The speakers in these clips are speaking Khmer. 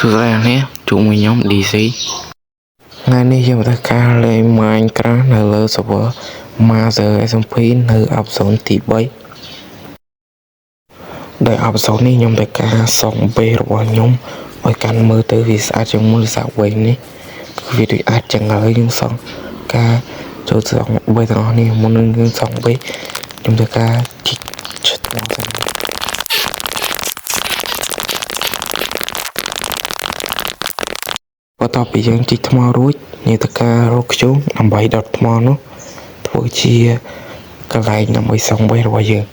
សួស្តីអ្នកនាងជួបមួយខ្ញុំ DC ថ្ងៃនេះយើងមកធ្វើការលេង Minecraft នៅលើ server Mazer SMP នៅ episode ទី3ដោយ episode នេះខ្ញុំធ្វើការសង់ base របស់ខ្ញុំឲ្យកាន់មើលទៅវាស្អាតជាងមុនសារវែងនេះគឺវាដូចអាចចឹងហើយយើងសង់ការចូលសង់ base ទាំងអស់នេះមុននឹងយើងសង់ base ខ្ញុំធ្វើការជីកថ្មសិន បន្ទាប់ពីយើងជីកថ្មរួចយើងធ្វើការរកធ្យូងដើម្បីដុតថ្មនោះធ្វើជាកន្លែងដើម្បីសង់ base របស់យើងត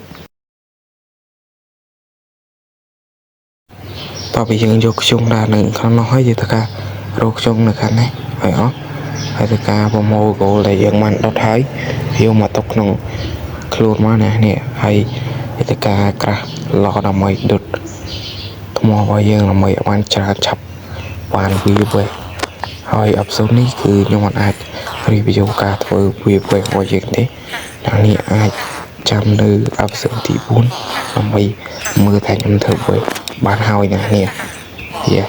ទៅពីយើងយកធ្យូងដាក់នៅខាងនោះហើយយើងធ្វើការរកធ្យូងនៅខាងនេះឲ្យអស់ហើយធ្វើការប្រមូល gold ដែលយើងបានដុតហើយយកមកទុកក្នុងខ្លួនមកណានេះហើយយើងធ្វើការក្រាស់ឡដើម្បីដុតថ្មរបស់យើងដើម្បីឲ្យបានច្រើនឆាប់បានវាវេះ ហើយ episode នេះគឺខ្ញុំអត់អាច review ការធ្វើវាវេះរបស់យើងទេអ្នកនេះអាចចាំនៅ episode ទី4ដើម្បីមើលថាខ្ញុំធ្វើវេះបានហើយអ្នកនេះ Yeah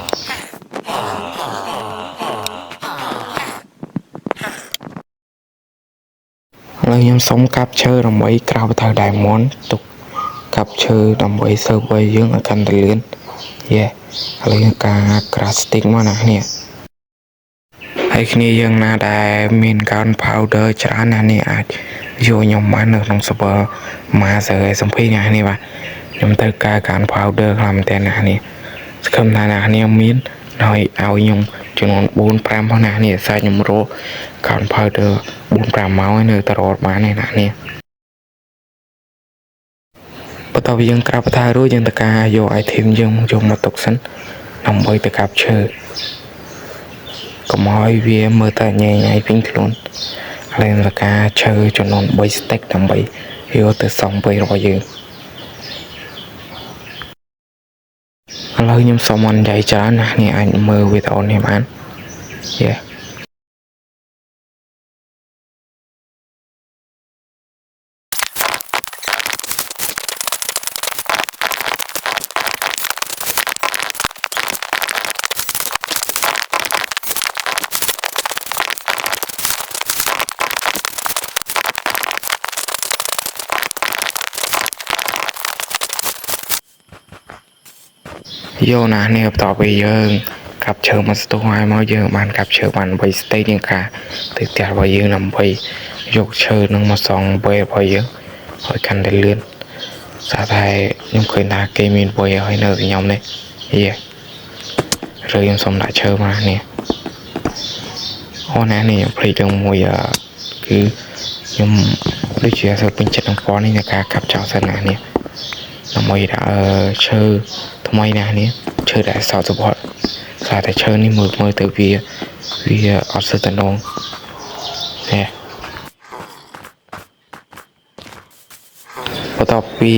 ឥឡូវខ្ញុំសុំកាប់ឈើដើម្បីក្រោបទៅ diamond ទុកកាប់ឈើដើម្បី server យើងឲ្យកាន់តែលឿន Yeah ឥឡូវយើងការ craft stick មកណានេះហើយគ្នាយើងណាដែលមាន gun powder ច្រើនណានេះអាចយកខ្ញុំបាននៅក្នុង server Mazer SMP ណានេះបាទខ្ញុំត្រូវការ gun powder ខ្លាំងមែនតើណានេះសង្ឃឹមថាណានេះមានហើយឲ្យខ្ញុំចំនួន4 5ផងណានេះសារខ្ញុំរក gun powder 4 5ម៉ោងហើយនៅតែរត់បានទេណានេះបន្ទាប់ពីយើងក្រាបបន្ថែរួចយើងត្រូវការយក item យើងយកមកទុកសិនដើម្បីទៅកាប់ឈើកុំឲ្យវាមើលតែញ៉ៃញ៉ៃវិញខ្លួនហើយត្រូវការឈើចំនួន3 stack ដើម្បីយកទៅសង់ base របស់យើងឥឡូវខ្ញុំសូមអត់និយាយច្រើនណានេះអាចមើលវីដេអូនេះបាន Yeah យកណានេះបន្ទាប់ពីយើងកាប់ឈើមកស្ទុះហើយមកយើងបានកាប់ឈើបាន3 stack យើងការទៅផ្ទះរបស់យើងដើម្បីយកឈើនឹងមកសង់ base របស់យើងឲ្យកាន់តែលឿនសារតែខ្ញុំឃើញថាគេមាន base ហើយនៅខ្ញុំនេះយេឬខ្ញុំសុំដាក់ឈើមកនេះអូណានេះខ្ញុំភ្លេចរឿងមួយអឺគឺខ្ញុំដូចជាអត់សូវពេញចិត្តនឹងពណ៌នេះในការកាប់ចោលសិនណានេះដើម្បីដាក់អឺឈើថ្មីណានេះឈើដែលសតសពតសារតែឈើនេះមើលមើលទៅវាវាអត់សូវតំណងនេះបន្ទាប់ពី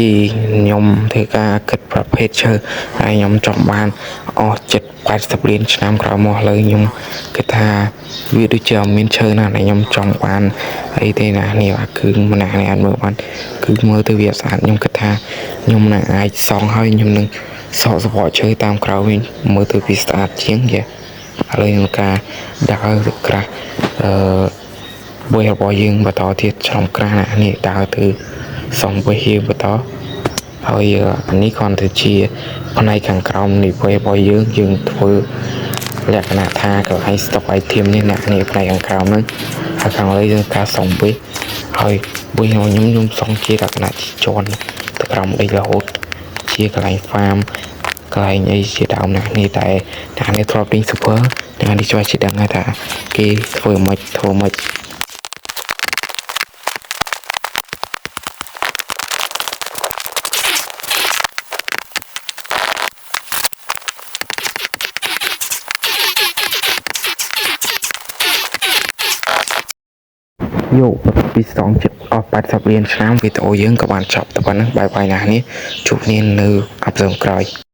ខ្ញុំធ្វើការគិតប្រភេទឈើហើយខ្ញុំចង់បានអស់ចិត្ត80លានឆ្នាំក្រោយមកឥឡូវខ្ញុំគិតថាវាដូចជាអត់មានឈើណាដែលខ្ញុំចង់បានអីទេណានេះបាទគឺម្នាក់នេះអត់មើលបានគឺមើលទៅវាអត់ស្អាតខ្ញុំគិតថាខ្ញុំនឹងអាចសង់ហើយខ្ញុំនឹងសកសបកឈើតាមក្រោយវិញមើលទៅវាស្អាតជាងយ៉ាឥឡូវខ្ញុំការដើរទៅក្រាស់អឺ base របស់យើងបន្តទៀតឆ្លងក្រាស់ណានេះដើរទៅសង់ base យើងបន្តហើយអានេះគ្រាន់តែជាផ្នែកខាងក្រោមនៃ base របស់យើងយើងធ្វើលក្ខណៈថាកន្លែង stock item នេះអ្នកនេះផ្នែកខាងក្រោមហ្នឹងហើយខាងលើយើងការសង់ base ហើយ base របស់ខ្ញុំខ្ញុំសង់ជាលក្ខណៈជាជាន់ទៅក្រោមដីរហូតជាកន្លែង farm កន្លែងអីជាដើមណានេះតែអ្នកនេះធ្លាប់ទិញ super អ្នកនេះច្បាស់ជាដឹងហើយថាគេធ្វើមិនធ្វើមិន យកបន្ទាប់ពីសងចិត្តអស់80លានឆ្នាំវីដេអូយើងក៏បានចប់តែប៉ុណ្ណឹង bye bye ណាស់នេះជួបគ្នានៅ episode ក្រោយ។